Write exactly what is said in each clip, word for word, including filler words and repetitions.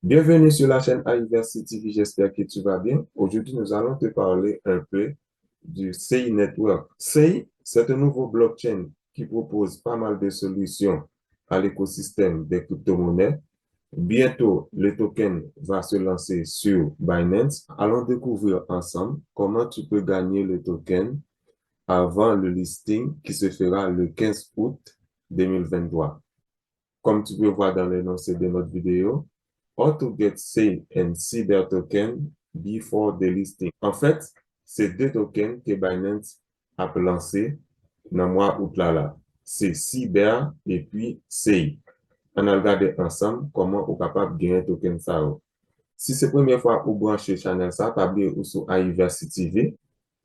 Bienvenue sur la chaîne Ayiverse T V, j'espère que tu vas bien. Aujourd'hui, nous allons te parler un peu du Sei Network. Sei, c'est un nouveau blockchain qui propose pas mal de solutions à l'écosystème des crypto-monnaies. Bientôt, le token va se lancer sur Binance. Allons découvrir ensemble comment tu peux gagner le token avant le listing qui se fera le quinze août deux mille vingt-trois. Comme tu peux voir dans l'énoncé de notre vidéo, how to get Sei and Cyber token before the listing. An fèt, se de token ke Binance ap lanse nan mwa out la la. Se Cyber epi Sei. Ann al gade ansanm kòman ou kapab genyen token sa yo. Si se premye fwa ou branche chanèl sa, pa bliye ou sou Ayiverse T V.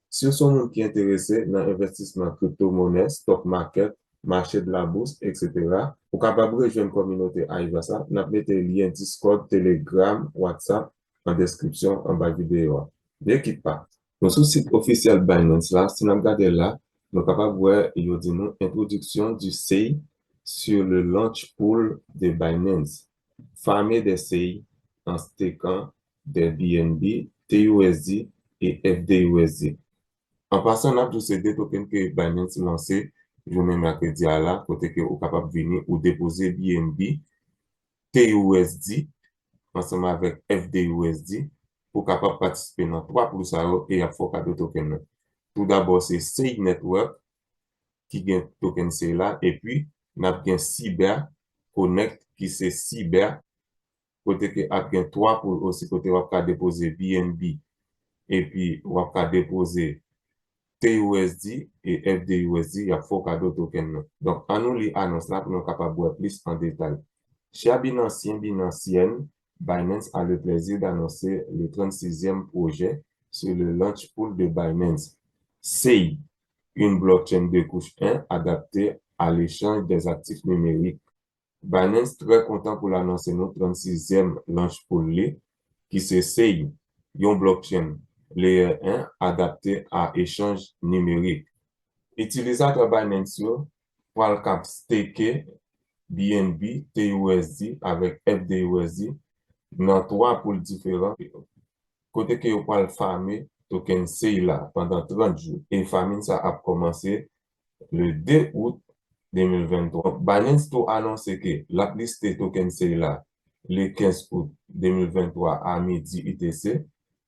Si w se yon moun ki enterese nan envestisman kripto monè, stock market, mache de la bourse, et cetera, ou kapab rejwenn kominote Ayiverse la. N ap mete lyen Discord, Telegram, WhatsApp an deskripsyon anba videyo a. Ne quitte pas. Nou sou sit ofisyèl Binance la, si n ap gade la, nou kapab wè yo di nou introduction du Sei sur le launch pool de Binance. Farmer des Sei en staking des B N B, T U S D et F D U S D. An pasan, n ap di w se de token ke Binance lanse jounen mèkredi a la, kote ke ou kapab vini ou depoze B N B, T U S D, ansanm avèk F D U S D, pou kapab patisipe nan twa pool sa yo e y ap fè w kado token nan. Toudabò, se Sei Network ki gen token Sei la, epi n ap gen Cyber Connect ki se Cyber, kote ke ap gen twa pool osi, kote w ap ka depoze B N B, epi w ap ka depoze T U S D e F D U S D, y ap fè w kado token nan. Donk, ann nou li anons la pou nou kapab wè plis an detay. Chers Binanciens, Binanciennes, Binance a le plaisir d'annoncer le trente-sixième projet sur le launch pool de Binance, Sei, une blockchain de couche un adaptée à l'échange des actifs numériques. Binance trè kontan pou l anonse nou trannsizyèm launch pool li, ki se Sei, yon blockchain layer un adapte a echanj nimerik. Itilizatè Binance yo pral kab stake B N B, T U S D avèk F D U S D nan twa pool diferan, kote ke yo pral fame token Sei la pandan trant jou, e famin sa ap kòmanse le de out de mil venntwa. Binance tou anonse ke l ap liste token Sei la le kenz out de mil venntwa a midi U T C.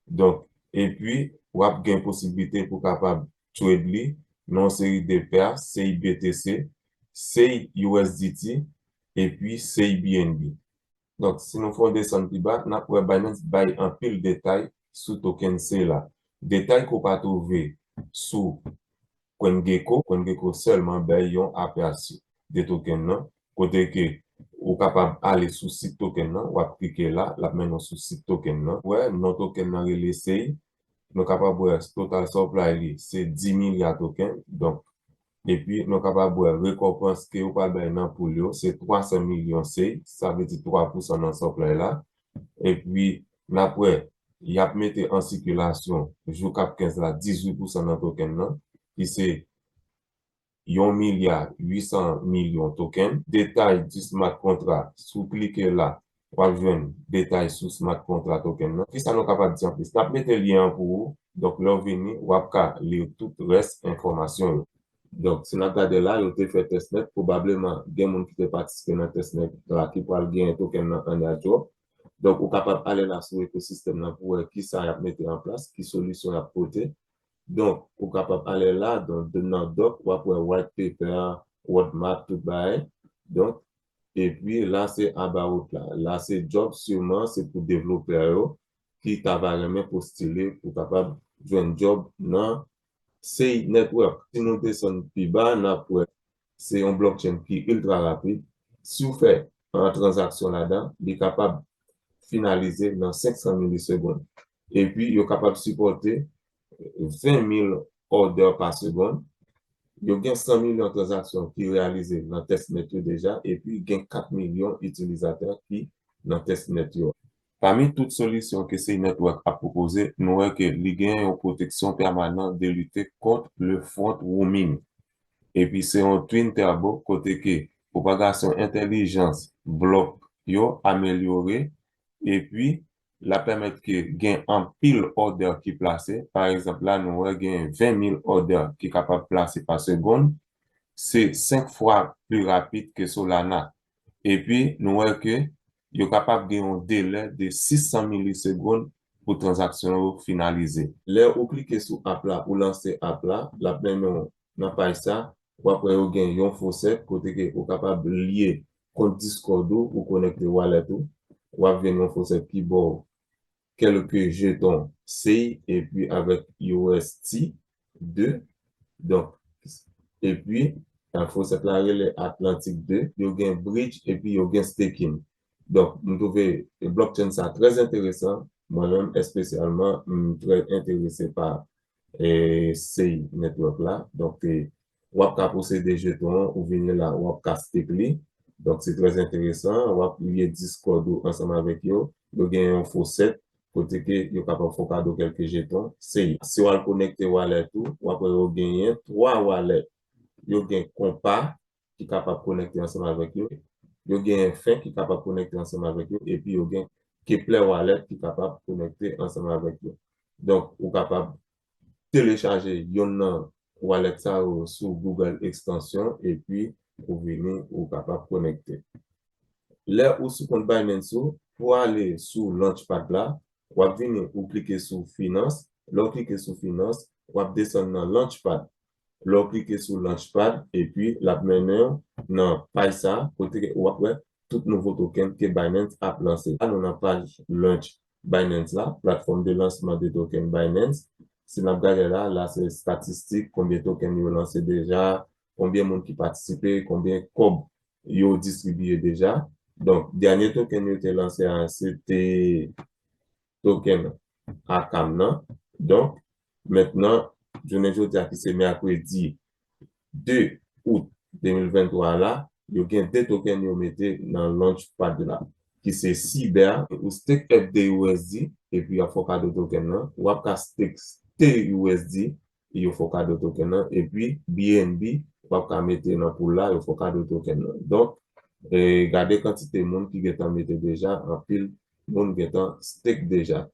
Donk, epi w ap gen posiblite pou kapab trade li nan yon seri de pè, Sei B T C, Sei U S D T, epi Sei B N B. Donk, si nou fè yon desann pi ba, n ap wè Binance bay anpil detay sou token Sei la. Detay ke w pa twouve sou CoinGecko. CoinGecko sèlman bay yon apèsi de token nan, kote ke ou kapab ale sou sit token nan, w ap klike la, l ap mennen w sou sit token nan. Wè, non token nan rele Sei. Nou kapab wè total supply li, se dis milya token. Donk, epi nou kapab wè rekonpans ke yo pral bay nan pool yo, se twa san milyon Sei, sa vle di twa pousan nan supply la. Epi, n ap wè, y ap mete an sikilasyon, jou k ap kenz la, dizuit pousan nan token nan, ki se yon milya uit san milyon token. Detay di smart contract, si w klike la, w ap jwenn detay sou smart contract token nan. Kisa nou kapab di anplis? N ap mete lyen an pou ou. Donk, lè w vini, w ap ka li tout rès enfòmasyon yo. Donk, si n ap gade la, yo te fè testnet. Pwobableman, gen moun ki te patisipe nan testnet la ki pral genyen token nan an airdrop. Donk, ou kapab ale la sou ekosistèm nan pou wè kisa y ap mete an plas, ki solisyon y ap pote. Donk, ou kapab ale la, donk, de- nan doc, w ap wè white paper, roadmap, tout bagay. Donk, epi la, se about la. La, se job, siman, se pou devlopè yo ki ta va renmen postile pou kapab jwenn job nan Sei Network. Si nou desann pi ba, n ap wè se yon blockchain ki iltra rapid. Si w fè yon tranzaksyon ladan, li kapab finalize nan senk san milisegonn. Epi, yo kapab sipòte ven mil order pa segonn. Yo gen san milyon tranzaksyon ki reyalize nan testnet yo deja, epi gen kat milyon itilizatè ki nan testnet yo. Pami tout solisyon ke Sei Network ap pwopoze, nou wè ke li gen yon pwoteksyon pèmanan de lite kont le front rooming. Epi se yon twin turbo kote ke pwopagasyon entèlijans blòk yo amelyore epi l ap pèmèt ke gen anpil òdè ki plase. Pa egzanp, la, nou wè gen ven mil òdè ki kapab plase pa segonn. Se senk fwa pli rapid ke Solana. Epi, nou wè ke yo kapab gen yon delè de sis san milisegonn pou tranzaksyon yo finalize. Lè ou klike sou app la, ou lanse app la, l ap mennen w nan paj sa, w ap wè yo gen yon fosèt kote ke ou kapab lye kont Discord ou, ou konekte wallet ou, w ap jwenn yon fosèt ki ba w kèlke jeton sei epi avèk U S T de. Donk, epi, euh, fosèt la rele Atlantic de, yo gen bridge epi yo gen staking. Donk, m twouve blockchain sa trè enteresan. Mwen menm, espesyalman, m trè enterese pa e, sei network la. Donk, e, w ap ka posede jeton an, ou vini la, w ap ka stake li. Donk, se trè enteresan. W ap lye Discord ou ansanm avèk yo. Yo gen yon fosèt kote ke yo kapab fè w kado kèlke jeton sei. Si w al konekte wallet ou, w ap wè yo genyen twa wallet. Yo gen Compa ki kapab konekte ansanm avèk yo. Yo gen Fen ki kapab konekte ansanm avèk yo. Epi yo gen Keplr Wallet ki kapab konekte ansanm avèk yo. Donk, ou kapab telechaje yonn nan wallet sa yo sou Google Extension, epi ou vini, ou kapab konekte. Lè ou sou kont Binance ou, pou ale sou Launchpad la, w ap vini, ou klike sou Finance. Lè w klike sou Finance, w ap desann nan Launchpad. Lè w klike sou Launchpad, epi l ap mennen w nan paj sa, kote ke w ap wè tout nouvo token ke Binance ap lanse. La, nou nan paj Launch Binance la, plateforme de lancement de token Binance. Si n ap gade la, la se estatistik, konbyen token yo lanse deja, konbyen moun ki patisipe, konbyen kòb yo distribiye deja. Donk, dènye token yo te lanse a, se te token Akam nan. Donk, mentnan, jounen jodi a ki se mèkredi de out de mil venntwa la, yo gen de token yo mete nan Launchpad la, ki se Cyber, ou stake F D U S D, epi y ap fè w kado token nan. W ap ka stake T U S D, yo fè w kado token nan, epi B N B, w ap ka mete nan pool la, yo fè w kado token nan. Donk, e, gade kantite moun ki gentan mete deja, anpil moun gentan stake deja.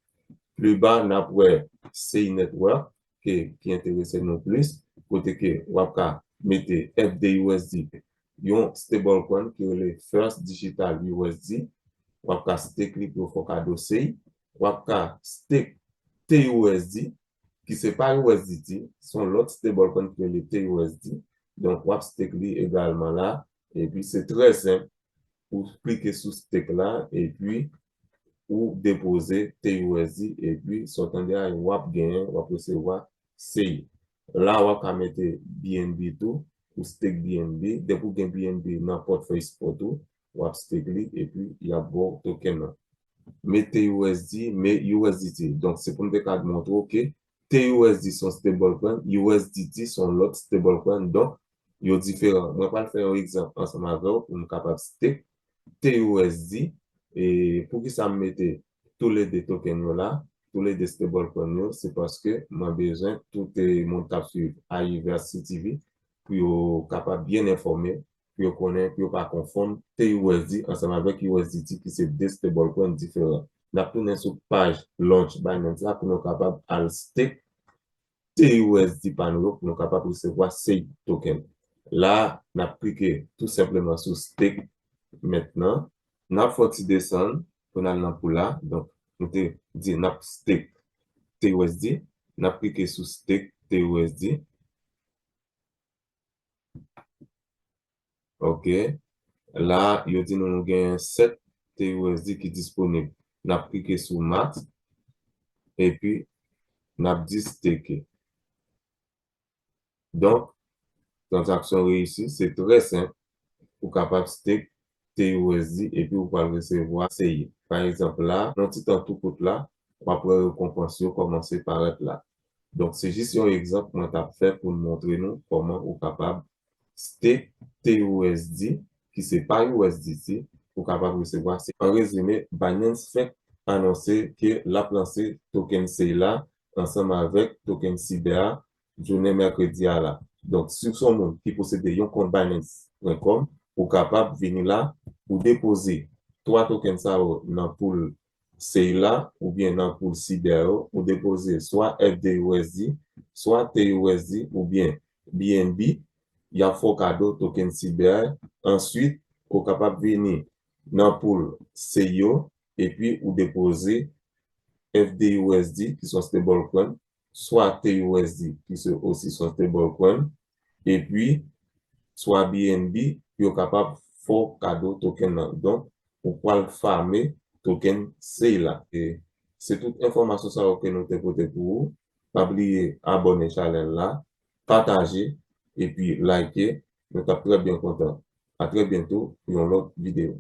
Pli ba, n ap wè Sei Network, ke, ki enterese nou plis, kote ke w ap ka mete F D U S D, yon stablecoin ki rele First Digital U S D, w ap ka stake li pou yo fè w kado sei, w ap ka stake T U S D, ki se pa U S D T, se yon lòt stablecoin ki rele T U S D. Donk, w ap stake li egalman la, epi se trè senp, ou klike sou stake la, epi ou depoze T U S D, epi sa w tande a, w ap genyen, w ap resevwa sei. La, w ap ka mete B N B tou, ou stake B N B. Depi w gen B N B nan pòtfèy spot ou, w ap stake li, epi y ap ba w token nan. Mete U S D, men U S D T. Donk, se pou m te ka montre w ke T U S D se yon stablecoin, U S D T se yon lòt stablecoin. Donk, yo diferan. Mwen pral fè yon egzanp ansanm avè w pou m kapab stake T U S D. E poukisa m mete toulede token yo la, toulede stablecoin yo, se paske mwen bezwen tout, e, moun k ap swiv Ayiverse C T V pou yo kapab byen enfòme, pou yo konnen, pou yo pa konfonn T U S D ansanm avèk U S D T ki se de stablecoin diferan. N ap tounen sou paj Launch Binance la pou nou kapab al stake T U S D pa nou yo pou nou kapab resevwa sei token. La, n ap klike tou senpleman sou stake mentnan. N ap fè yon ti desann pou n al nan pool la. Donk, nou te di n ap stake T U S D. N ap klike sou stake T U S D. Ok. La, yo di nou nou gen sèt T U S D ki disponib. N ap klike sou Max. Epi, n ap di stake. Donk, tranzaksyon reyisi, se trè senp. Ou kapab stake T U S D epi ou pral resevwa sei. Pa egzanp la, nan ti tan tou kout la, w ap wè rekonpans yo kòmanse parèt la. Donk, se jis yon egzanp mwen t ap fè pou m montre nou kòman ou kapab stake T U S D, ki se pa U S D T, ou kapab resevwa sei. An rezime, Binance fèk anonse ke l ap lanse token sei la ansanm avèk token Cyber a jounen mèkredi a la. Donk, si w se yon moun ki posede yon kont Binance point com, ou kapab vini la, ou depoze twa token sa yo nan pool Seila oubyen nan pool Cyber yo, ou depoze swa F D U S D, swa T U S D oubyen B N B, y ap fè w kado token Cyber. Answit, ou kapab vini nan pool Seyo, epi ou depoze F D U S D ki se yon stablecoin, swa T U S D ki se osi se yon stablecoin, epi swa B N B pou yo kapab fè w kado token nan. Donk, ou pral fame token Seila. E se tout enfòmasyon sa yo ke nou te pote pou ou. Pa bliye abòne chanèl la, pataje, epi like. Nou t ap trè byen kontan. A trè byento pou yon lòt videyo.